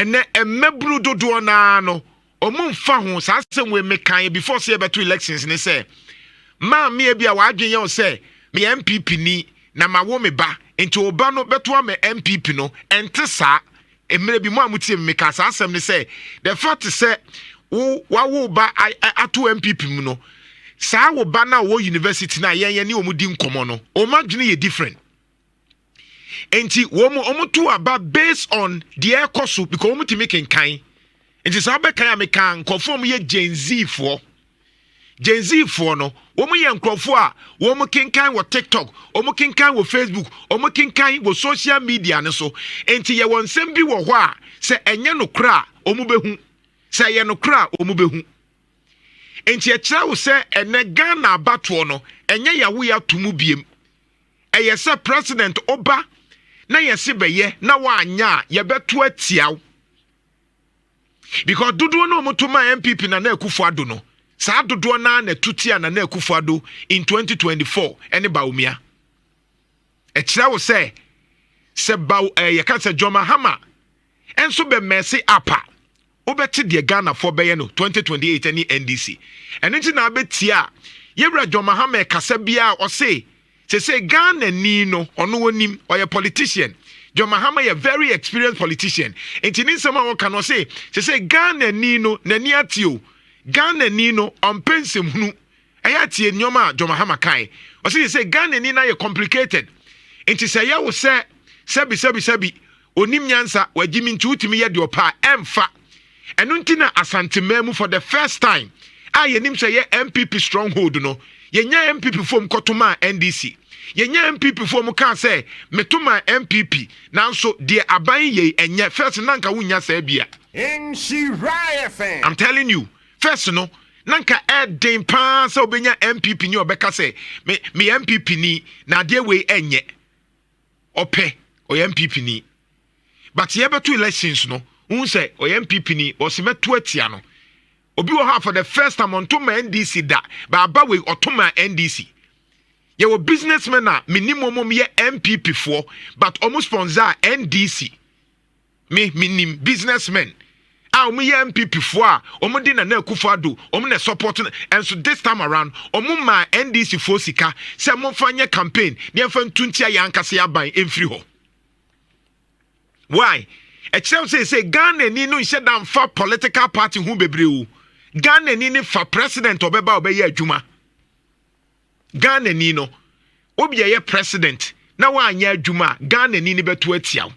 Ɛnɛ mmabunu dodoɔ naa no, ɔmo nfa ho. Saa asɛm wei mekan before sɛ yɛbɛto elections ne sɛ maame bi a wadwen yɛ wo sɛ meyɛ NPP ni na ma wo me ba, nti wo ba no bɛto ama NPP no. Ɛnte saa. Mmerɛ bi mu a motie me, meka saa asɛm ne sɛ the fact sɛ wo wawo ba ato NPP mu no, saa wo ba no a wɔ university no a yɛn ne wɔn di nkɔmmɔ no, wɔn adwene yɛ different. Nti wɔn to aba based on deɛ ɛkɔ so, because wɔn tumi kenkan. Nti saa bɛkan a meka, nkurɔfoɔ a wɔyɛ Gen Z foɔ, Gen Z foɔ no, wɔn yɛ nkurɔfoɔ a wɔn kenkan wɔ TikTok, wɔn kenkan wɔ Facebook, wɔn kenkan wɔ social media no so. Nti yɛwɔ nsɛm bi wɔ hɔ a sɛ ɛnyɛ nokora a, wɔn bɛhu sɛ ɛyɛ nokora a, wɔn bɛhu. Nti ɛkyerɛ wo sɛ ɛnɛ Ghana abatoɔ no, ɛnyɛ yawo yɛ ato mu biem. Ɛyɛ sɛ president ɔba na yɛsi bɛyɛ na wanya a, yɛbɛto atia wo, because dodoɔ no a wɔto ma NPP na na Akufo Addo no, saa dodoɔ naa na ɛto tia Nana Akufo Addo in 2024 ɛne Bawumia. Ɛkyerɛ wo sɛ baw yɛka sɛ John Mahama ɛnso bɛ mess up a, wobɛte deɛ Ghanafoɔ bɛyɛ no 2028 ne NDC. Ɛno nti na abɛtie a yɛwura John Mahama ɛkasa biara, ɔse sɛ Ghana ni no, ɔno wɔnim ɔyɛ politician. John Mahama yɛ very experienced politician, nti ne nsɛm a wɔka no, ɔse sɛ Ghana ni no n'ani ate o. Ghana ni no ɔmpɛ nsɛmhunu. Ɛyɛ atie nneɛma a John Mahama kae. Ɔse sɛ Ghana ni no ayɛ complicated, nti sɛ ɛyɛ wo sɛ sɛbi sɛbi sɛbi onim nyansa wagyi mi, nti wotumi yɛ deɛ ɔpɛ a, ɛmfa. Ɛno nti na Asanteman mu, for the first time a yɛnim sɛ yɛ NPP stronghold no, yɛnya NPP fom kɔtoma a NDC, yɛnya NPP foɔ mu kaa sɛ meto ma NPP, nanso deɛ aban yei ɛnyɛ. First na nka wonya saa bia. Nhyira FM. I'm telling you, first no na nka ɛden paa sɛ wobɛnya NPP ni ɔbɛka sɛ me meyɛ NPP ni na adeɛ wei ɛnyɛ. Ɔpɛ ɔyɛ NPP ni, but yɛbɛto elections no, wohu sɛ ɔyɛ NPP ni, ɔsi mɛto atia no. Obi wɔ hɔ a for the first time ɔnto ma NDC da, baaba wei ɔto ma NDC. Yɛwɔ businessmen a menim wɔn yɛ NPP foɔ, but ɔmo sponsor a NDC. Me menim businessmen a wɔn yɛ NPP foɔ a wɔn de Nana Akufo Addo, wɔn na support no, ɛnso this time around wɔn maa NDC foɔ sika sɛ wɔmfa nyɛ campaign ne yɛmfa ntu ntia yɛn ankasa yɛ aban mfiri hɔ. Why? Ɛkyerɛ sɛ Ghana ni no nhyɛ da nfa political party ho bebree o. Ghana ni ne fa president ɔbɛba a ɔbɛyɛ adwuma. Ghana ni no, obi a ɛyɛ president na wanyɛ adwuma a, Ghana ni ne bɛto atia wo.